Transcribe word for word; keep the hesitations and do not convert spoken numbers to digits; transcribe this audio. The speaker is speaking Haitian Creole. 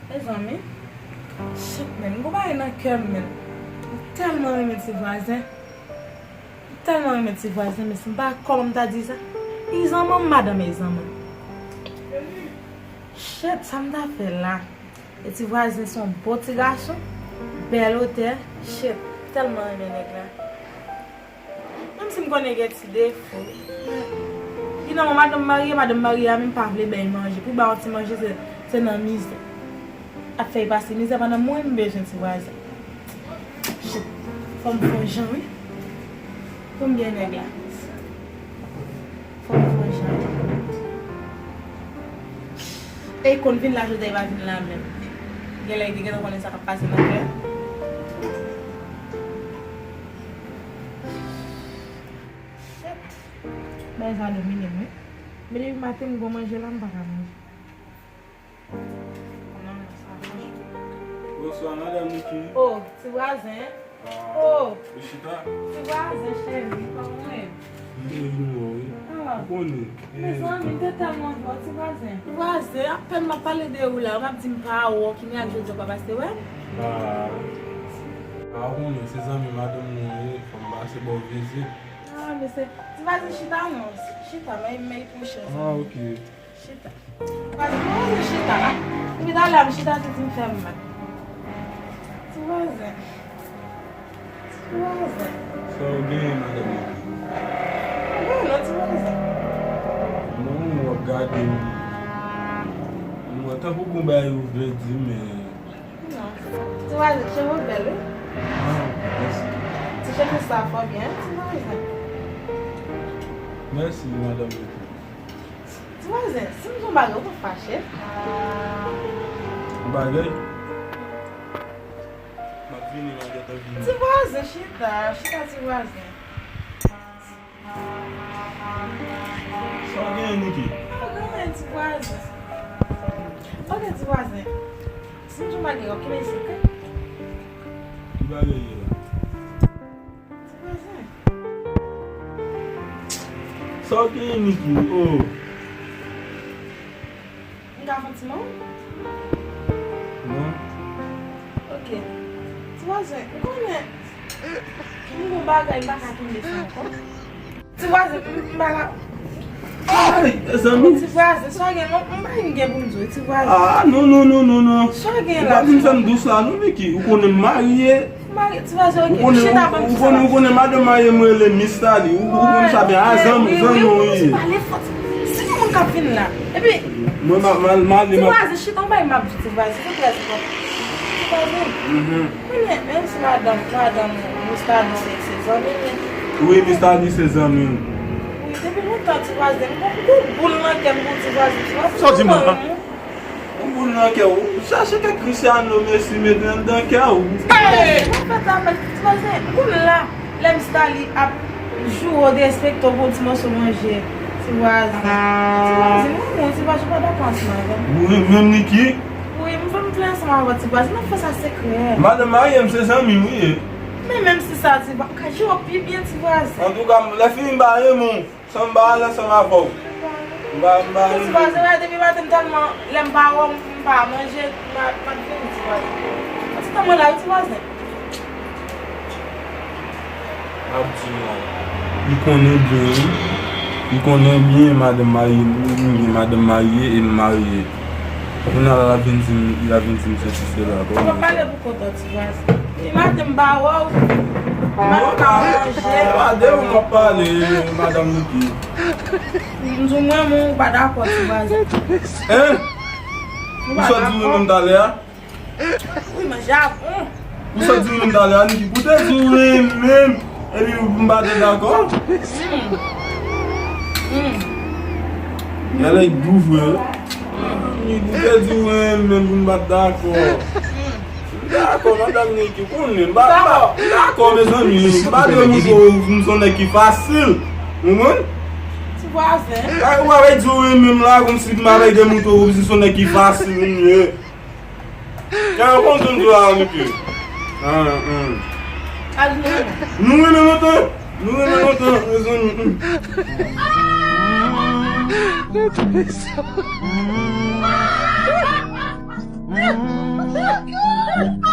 Mezanmi, shit, man, m gon bagay nan kè m, man. M tèlman renmen Ti Vwazen. M tèlman renmen Ti Vwazen, men si m pa kòman m ta di sa. Izanman, madanm Izanman. Shit, sa m ta fè la? E Ti Vwazen se yon bon ti gason, bèl otè, shit, m tèlman renmen nèg la. Menm si m konnen gen ti defo. Finalman, madanm marye, madanm marye a menm pa vle bay manje. Pou ba yon ti manje, se, se nan mizè. Ap fè l pase mizè pandan mwen, m bezwen Ti Vwazen. Shit. Fò m fè yon jan, wi. Pou m gen nèg la. Fò m fè yon jan. E konn vin la jodi a, e pa vin la menm. Genlè li te gentan konnen sa k ap pase nan kè. Shit. Bagay sa domine m, wi. Men depi maten m gon manje la, m pa ka manje. Non, non, sa franchman. Bonswa, madanm Niki. Oh, Ti Vwazen. Ah, oh, ou chita? Ti Vwazen, cheri, kòman w ye? M te vin wè w, wi. Ah. Ou konnen. Mezanmi, m te tèlman vle w, Ti Vwazen. Ti Vwazen, apèn m ap pale de ou la, w ap di m pa wè w, ki mirak jodi a w pa pase wè m? Ah, ah, ou konnen, se zanmi madanm mwen ye, fò m pase ba w vizit. Ah, men se, Ti Vwazen chita non, chita, men, men pou chè. Ah, ok. Chita. Pati mwen chita. Depi talè a m chita, se di m fè m mal. Ti Vwazen. Ti Vwazen. Sa w genyen, madanm Niki? Anyen non, Ti Vwazen. Non, w ap gade m. M wè tankou gon bagay ou vle di, men. Non. Ti Vwazen, cheve w bèl, wi. Ah, mèsi. Ti chemiz sa fò byen, Ti Vwazen. Mèsi, madanm Niki. Ti Vwazen, si m di w yon bagay, ou p ap fache? Yon bagay? M ap vini, m ap gentan vini. Ti Vwazen, chita, chita, Ti Vwazen. Sa w genyen, Niki? Pa gen anyen, Ti Vwazen. Ok, Ti Vwazen. Si m di w yon bagay, ok, men sekrè. Ki bagay ye la? Ti Vwazen. Sa w genyen, Niki? Oh. M ka fè yon ti mo? Non. Ok. Ti Vwazen, ou konnen, m gon bagay, m pa ka kenbe sa ankò. Ti Vwazen, m, m pa ka. Ay, mezanmi. Ti Vwazen, sa w gen, non, m pa gen pou m di w, Ti Vwazen. Ah, non, non, non, non, non. Sa w gen la? Ou pa vin fè m dous la, non, Niki. Ou konnen m marye. Mari, Ti Vwazen, ok. Ou konnen, chita, ou, ou konnen, ou konnen madanm marye m rele Miss Tali. Ou, ou konn sa byen. Ah, zanmi, zanmi w ye. Pale fò. Si gen moun k ap vin la. Epi, mwen, ma, ma, ma, Ti Vwazen, chita, yon bagay m ap di Ti Vwazen, se trè enpòtan. Ti Vwazen. Mhm. Konnen, menm si madanm, madanm Miss Tali se, se zanmi m. Wi, Miss Tali se zanmi m. Wi, depi lontan, Ti Vwazen, m gon, gon boul nan kè m pou Ti Vwazen, Ti Vwazen. Sa w di m la? Yon boul nan kè w. Chache kèk Cristiano, Messi, mete anndan kè w. Hey! Mwen fè travay, Ti Vwazen. Kounye a, lè Miss Tali ap joure w, derespekte w pou yon ti mòso manje. Ti Vwazen. Ti Vwazen, mwen, mwen, Ti Vwazen pa dakò ansanm avè m. Ou renmen m, Niki? Wi, m vle, m vle ansanm avè w, Ti Vwazen. N ap fè sa sekrè. Madanm marye m, se zanmi m, wi. Men menm si sa, Ti Vwazen, m ka joure w pi byen, Ti Vwazen. Antouka, lè fini, m pa renmen w. San m pa al ansanm avè w. M pa, m pa renmen. Ti Vwazen, depi maten m tèlman, lè m pa wè w, m pa manje, m pa, m pa t vini, Ti Vwazen. An ti tan mwen la wi, Ti Vwazen. M ap di w la. Li konnen byen, wi. Li konnen byen madanm marye, m gen madanm marye e m marye. Kounye a la, l ap vin di m, l ap vin di m sesi sela. Ou pa pale pou kont ou, Ti Vwazen. Li maten m pa wè w. M pa ka manje. E pa de ou m ap pale, madanm Niki. M di w mwen, mwen, ou pa dakò, Ti Vwazen. Hein? Ou sot di w renmen m talè a? Wi, manje a bon. Ou sot di w renmen m talè a, Niki? Pou te di w renmen m, epi m pa te dakò? Mm. Mm. Gade, li dou vre. Niki, pou te di w renmen m, pou m pa t dakò. Mm. Dakò, madanm Niki, konnen, m pa, m pa, m dakò, mezanmi, m pa de moun pou m se yon nèg ki fasil. Ou konprann? Ti Vwazen. Ay, ou pa vle di w renmen m la, kòmsi m pa vle demontre w, kòmsi se yon nèg ki fasil, m ye. Kè w konn tou la, Niki. Ah, ah. Nou renmen lontan. Nou renmen lontan, mezanmi. Mm.